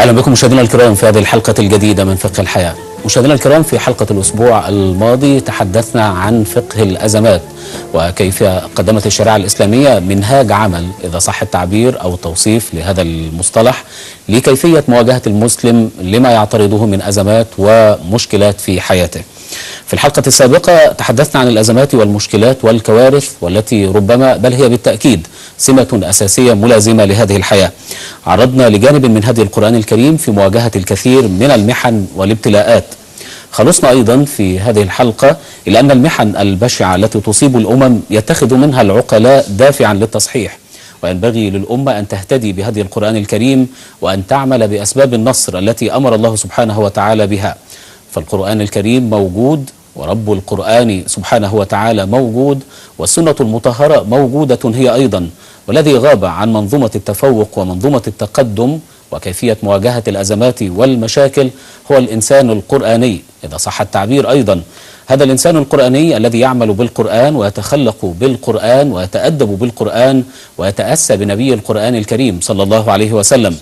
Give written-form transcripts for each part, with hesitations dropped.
أهلا بكم مشاهدينا الكرام في هذه الحلقة الجديدة من فقه الحياة. مشاهدينا الكرام، في حلقة الأسبوع الماضي تحدثنا عن فقه الأزمات وكيف قدمت الشريعة الإسلامية منهاج عمل، إذا صح التعبير أو التوصيف لهذا المصطلح، لكيفية مواجهة المسلم لما يعترضه من أزمات ومشكلات في حياته. في الحلقة السابقة تحدثنا عن الأزمات والمشكلات والكوارث والتي ربما، بل هي بالتأكيد، سمة أساسية ملازمة لهذه الحياة. عرضنا لجانب من هدي القرآن الكريم في مواجهة الكثير من المحن والابتلاءات. خلصنا أيضا في هذه الحلقة إلى أن المحن البشعة التي تصيب الأمم يتخذ منها العقلاء دافعا للتصحيح، وينبغي للأمة أن تهتدي بهدي القرآن الكريم وأن تعمل بأسباب النصر التي أمر الله سبحانه وتعالى بها. فالقرآن الكريم موجود، ورب القرآن سبحانه وتعالى موجود، والسنة المطهرة موجودة هي أيضا، والذي غاب عن منظومة التفوق ومنظومة التقدم وكيفية مواجهة الأزمات والمشاكل هو الإنسان القرآني، إذا صح التعبير أيضا. هذا الإنسان القرآني الذي يعمل بالقرآن ويتخلق بالقرآن ويتأدب بالقرآن ويتأسى بنبي القرآن الكريم صلى الله عليه وسلم.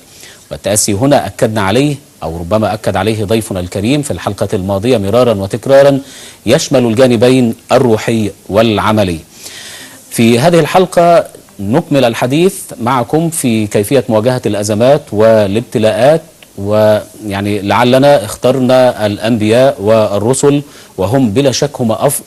والتأسي هنا أكدنا عليه، أو ربما أكد عليه ضيفنا الكريم في الحلقة الماضية مرارا وتكرارا، يشمل الجانبين الروحي والعملي. في هذه الحلقة نكمل الحديث معكم في كيفية مواجهة الأزمات والابتلاءات، ويعني لعلنا اخترنا الأنبياء والرسل وهم بلا شك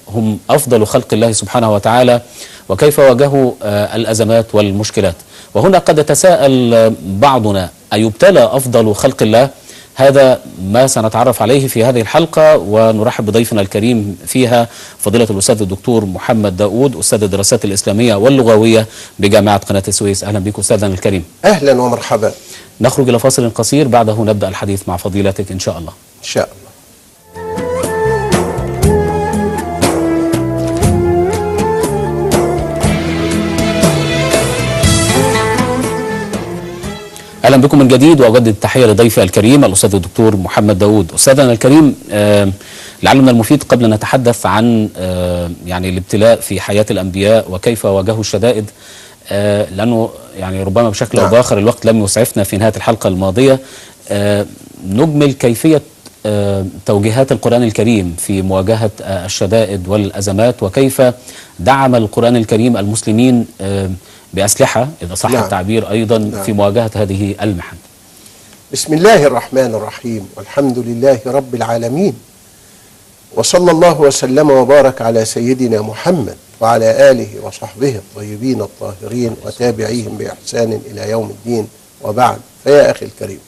هم أفضل خلق الله سبحانه وتعالى، وكيف واجهوا الأزمات والمشكلات. وهنا قد يتساءل بعضنا، أيبتلى أفضل خلق الله؟ هذا ما سنتعرف عليه في هذه الحلقة، ونرحب بضيفنا الكريم فيها فضيلة الأستاذ الدكتور محمد داود، أستاذ الدراسات الإسلامية واللغوية بجامعة قناة السويس. أهلا بك أستاذنا الكريم. أهلا ومرحبا. نخرج إلى فاصل قصير، بعده نبدأ الحديث مع فضيلتك إن شاء الله. إن شاء الله. أهلا بكم من جديد، وأجدد التحية لضيفي الكريم الأستاذ الدكتور محمد داود. أستاذنا الكريم، لعل من المفيد قبل أن نتحدث عن يعني الابتلاء في حياة الأنبياء وكيف واجهوا الشدائد، لأنه يعني ربما بشكل أو بآخر الوقت لم يسعفنا في نهاية الحلقة الماضية، نجمل كيفية توجيهات القرآن الكريم في مواجهة الشدائد والأزمات، وكيف دعم القرآن الكريم المسلمين بأسلحة، إذا صح التعبير أيضا، في مواجهة هذه المحن. بسم الله الرحمن الرحيم، والحمد لله رب العالمين، وصلى الله وسلم وبارك على سيدنا محمد وعلى آله وصحبه الطيبين الطاهرين وتابعيهم بإحسان إلى يوم الدين، وبعد. فيا أخي الكريم،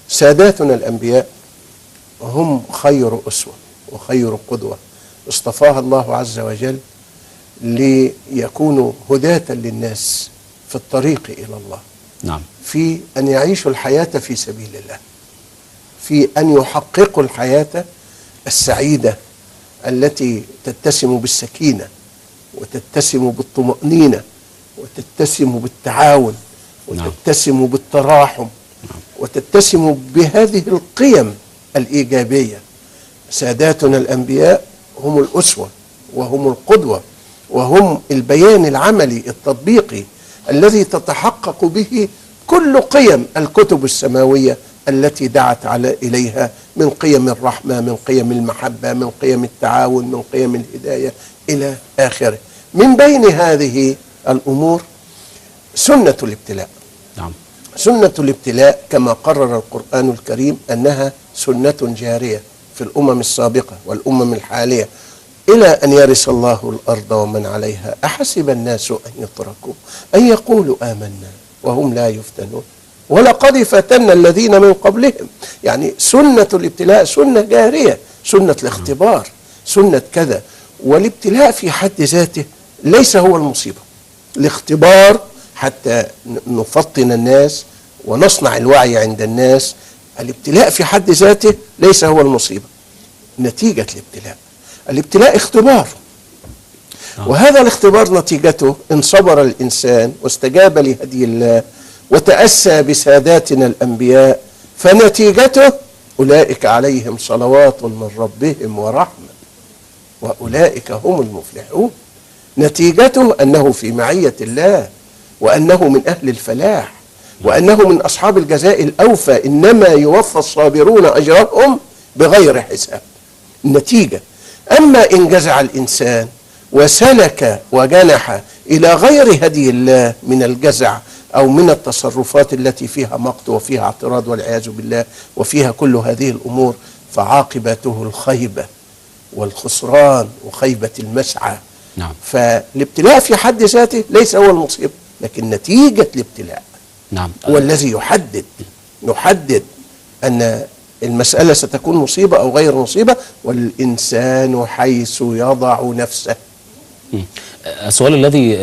ساداتنا الأنبياء هم خير أسوة وخير قدوة، اصطفاها الله عز وجل ليكونوا هداة للناس في الطريق إلى الله. نعم. في أن يعيشوا الحياة في سبيل الله، في أن يحققوا الحياة السعيدة التي تتسم بالسكينة وتتسم بالطمأنينة وتتسم بالتعاون وتتسم بالتراحم وتتسم بهذه القيم الإيجابية. ساداتنا الأنبياء هم الأسوة وهم القدوة وهم البيان العملي التطبيقي الذي تتحقق به كل قيم الكتب السماوية التي دعت على إليها من قيم الرحمة، من قيم المحبة، من قيم التعاون، من قيم الهداية إلى آخره. من بين هذه الأمور سنة الابتلاء. نعم. سنة الابتلاء كما قرر القرآن الكريم أنها سنة جارية في الأمم السابقة والأمم الحالية إلى أن يرث الله الأرض ومن عليها. أحسب الناس أن يتركوا أن يقولوا آمنا وهم لا يفتنون ولقد فتنا الذين من قبلهم. يعني سنة الابتلاء سنة جارية، سنة الاختبار، سنة كذا. والابتلاء في حد ذاته ليس هو المصيبة. الاختبار حتى نفطن الناس ونصنع الوعي عند الناس، الابتلاء في حد ذاته ليس هو المصيبة، نتيجة الابتلاء. الابتلاء اختبار، وهذا الاختبار نتيجته إن صبر الإنسان واستجاب لهدي الله وتأسى بساداتنا الأنبياء، فنتيجته أولئك عليهم صلوات من ربهم ورحمة وأولئك هم المفلحون. نتيجته أنه في معية الله وأنه من أهل الفلاح. وأنه من أصحاب الجزاء الأوفى، إنما يوفى الصابرون أجرهم بغير حساب، النتيجة. أما إن جزع الإنسان وسلك وجنح إلى غير هدي الله من الجزع أو من التصرفات التي فيها مقت وفيها اعتراض والعياذ بالله وفيها كل هذه الأمور، فعاقبته الخيبة والخسران وخيبة المسعى. نعم. فالابتلاء في حد ذاته ليس هو المصيبة، لكن نتيجة الابتلاء نعم هو الذي يحدد أن المسألة ستكون مصيبة أو غير مصيبة، والإنسان حيث يضع نفسه. السؤال الذي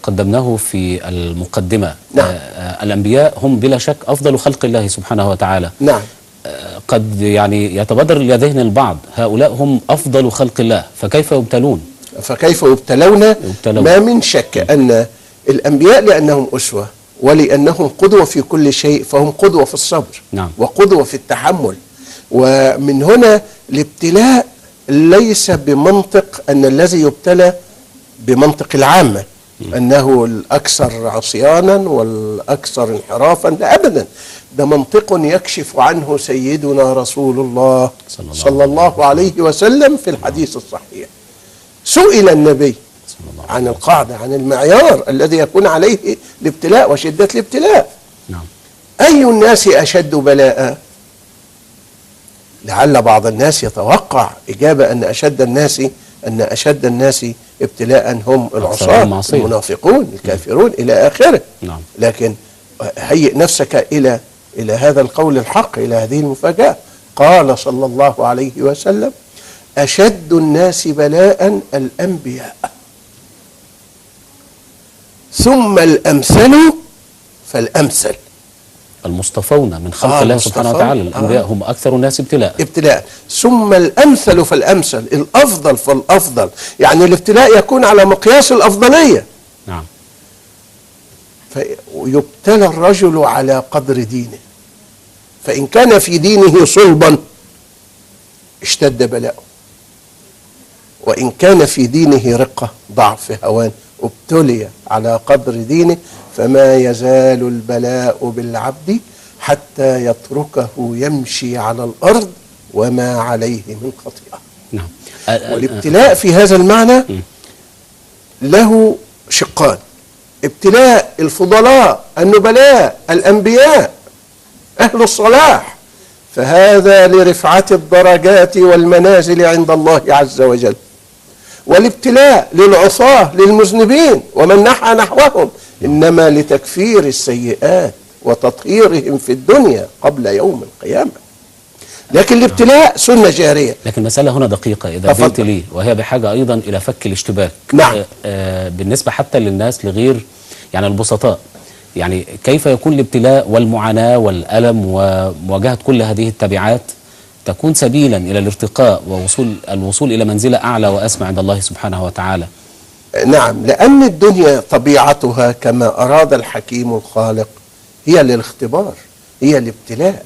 قدمناه في المقدمة، نعم. الأنبياء هم بلا شك أفضل خلق الله سبحانه وتعالى. نعم. قد يعني يتبادر إلى ذهن البعض هؤلاء هم أفضل خلق الله، فكيف يبتلون؟ فكيف يبتلون؟ ما من شك أن الأنبياء لأنهم أسوة ولأنهم قدوة في كل شيء، فهم قدوة في الصبر، نعم، وقدوة في التحمل. ومن هنا الابتلاء ليس بمنطق أن الذي يبتلى بمنطق العامة أنه الأكثر عصيانا والأكثر انحرافا، لا أبدا، ده منطق يكشف عنه سيدنا رسول الله صلى الله عليه وسلم في الحديث الصحيح. سئل النبي عن القاعدة، عن المعيار الذي يكون عليه الابتلاء وشدة الابتلاء. نعم. أي الناس أشد بلاء؟ لعل بعض الناس يتوقع إجابة أن أشد الناس ابتلاء هم العصاة، المنافقون، الكافرون، إلى آخره. نعم. لكن هيئ نفسك إلى هذا القول الحق، إلى هذه المفاجأة. قال صلى الله عليه وسلم: أشد الناس بلاء الأنبياء، ثم الأمثل فالأمثل. المصطفون من خلق الله سبحانه وتعالى، الأنبياء هم أكثر الناس ابتلاء. ثم الأمثل فالأمثل، الأفضل فالأفضل، يعني الابتلاء يكون على مقياس الأفضلية. نعم. فيبتلى الرجل على قدر دينه، فإن كان في دينه صلبا اشتد بلاؤه، وإن كان في دينه رقة ضعف هوان ابتلي على قدر دينه. فما يزال البلاء بالعبد حتى يتركه يمشي على الأرض وما عليه من خطيئة. نعم. والابتلاء في هذا المعنى له شقان: ابتلاء الفضلاء النبلاء الأنبياء أهل الصلاح، فهذا لرفعة الدرجات والمنازل عند الله عز وجل، والابتلاء للعصاة للمذنبين ومن نحى نحوهم إنما لتكفير السيئات وتطهيرهم في الدنيا قبل يوم القيامة. لكن الابتلاء سنة جارية. لكن المسألة هنا دقيقة إذا قلت لي، وهي بحاجة أيضا إلى فك الاشتباك. نعم. بالنسبة حتى للناس لغير يعني البسطاء، يعني كيف يكون الابتلاء والمعاناة والألم ومواجهة كل هذه التبعات تكون سبيلا إلى الارتقاء والوصول إلى منزلة أعلى وأسمى عند الله سبحانه وتعالى؟ نعم، لأن الدنيا طبيعتها كما أراد الحكيم الخالق هي للاختبار، هي الابتلاء.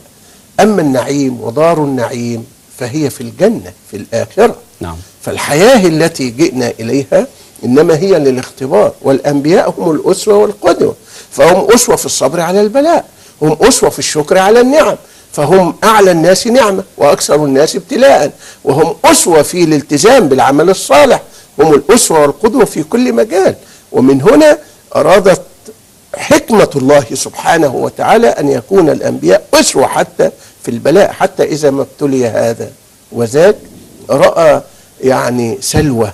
أما النعيم ودار النعيم فهي في الجنة في الآخرة. نعم. فالحياة التي جئنا إليها إنما هي للاختبار، والأنبياء هم الأسوة والقدوة، فهم أسوة في الصبر على البلاء، هم أسوة في الشكر على النعم، فهم أعلى الناس نعمة وأكثر الناس ابتلاء، وهم أسوة في الالتزام بالعمل الصالح، هم الأسوة والقدوة في كل مجال. ومن هنا أرادت حكمة الله سبحانه وتعالى أن يكون الأنبياء أسوة حتى في البلاء، حتى إذا ما ابتلي هذا وذاك رأى يعني سلوى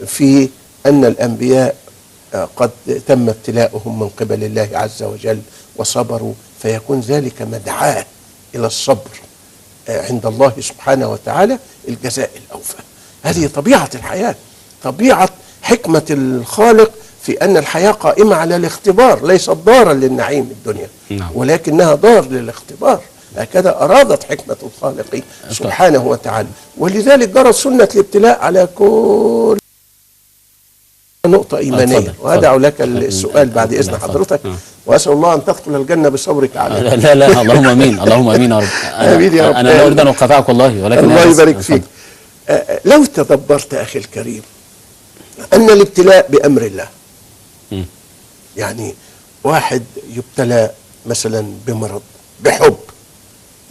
في أن الأنبياء قد تم ابتلاؤهم من قبل الله عز وجل وصبروا، فيكون ذلك مدعاة إلى الصبر عند الله سبحانه وتعالى، الجزاء الأوفى. هذه طبيعة الحياة، طبيعة حكمة الخالق في أن الحياة قائمة على الاختبار، ليست دارا للنعيم الدنيا، نعم، ولكنها دار للاختبار. هكذا أرادت حكمة الخالق سبحانه وتعالى، ولذلك جرت سنة الابتلاء على كل نقطة إيمانية. وأدع لك السؤال بعد إذن حضرتك، وأسأل الله أن تدخل الجنة بصبرك عليه. لا لا، اللهم آمين، اللهم آمين يا رب. آمين يا رب. أنا لا أريد أن أقاطعك والله، ولكن الله يبارك فيك. لو تدبرت أخي الكريم أن الابتلاء بأمر الله، يعني واحد يبتلى مثلا بمرض، بحب،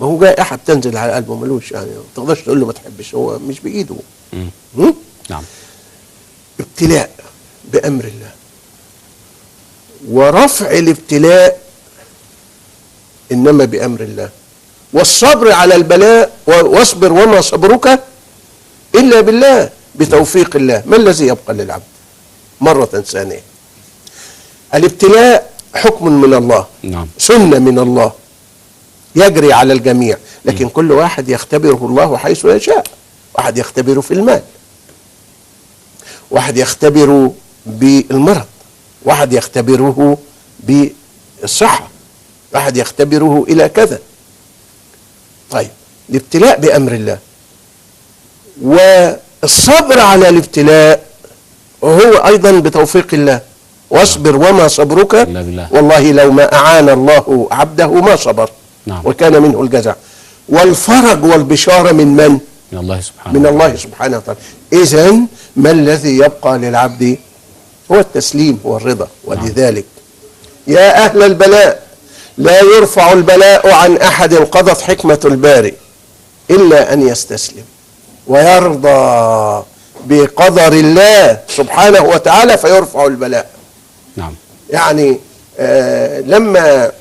ما هو جائحة بتنزل على قلبه، ملوش يعني، ما تقدرش تقول له ما تحبش، هو مش بإيده. نعم. ابتلاء بأمر الله، ورفع الابتلاء إنما بأمر الله، والصبر على البلاء، واصبر وما صبرك إلا بالله، بتوفيق الله. ما الذي يبقى للعبد؟ مرة ثانية، الابتلاء حكم من الله، نعم، سنة من الله يجري على الجميع، لكن كل واحد يختبره الله حيث يشاء. واحد يختبره في المال، واحد يختبره بالمرض، واحد يختبره بالصحة، واحد يختبره إلى كذا. طيب، الابتلاء بأمر الله والصبر على الابتلاء وهو أيضا بتوفيق الله. واصبر وما صبرك بالله. والله لو ما أعان الله عبده ما صبر. نعم. وكان منه الجزع. والفرج والبشارة من من؟ من الله سبحانه، من الله سبحانه وتعالى. إذن ما الذي يبقى للعبد؟ هو التسليم، هو الرضا. ولذلك يا أهل البلاء، لا يرفع البلاء عن أحد قضت حكمة البارئ إلا أن يستسلم ويرضى بقدر الله سبحانه وتعالى فيرفع البلاء. نعم. يعني لما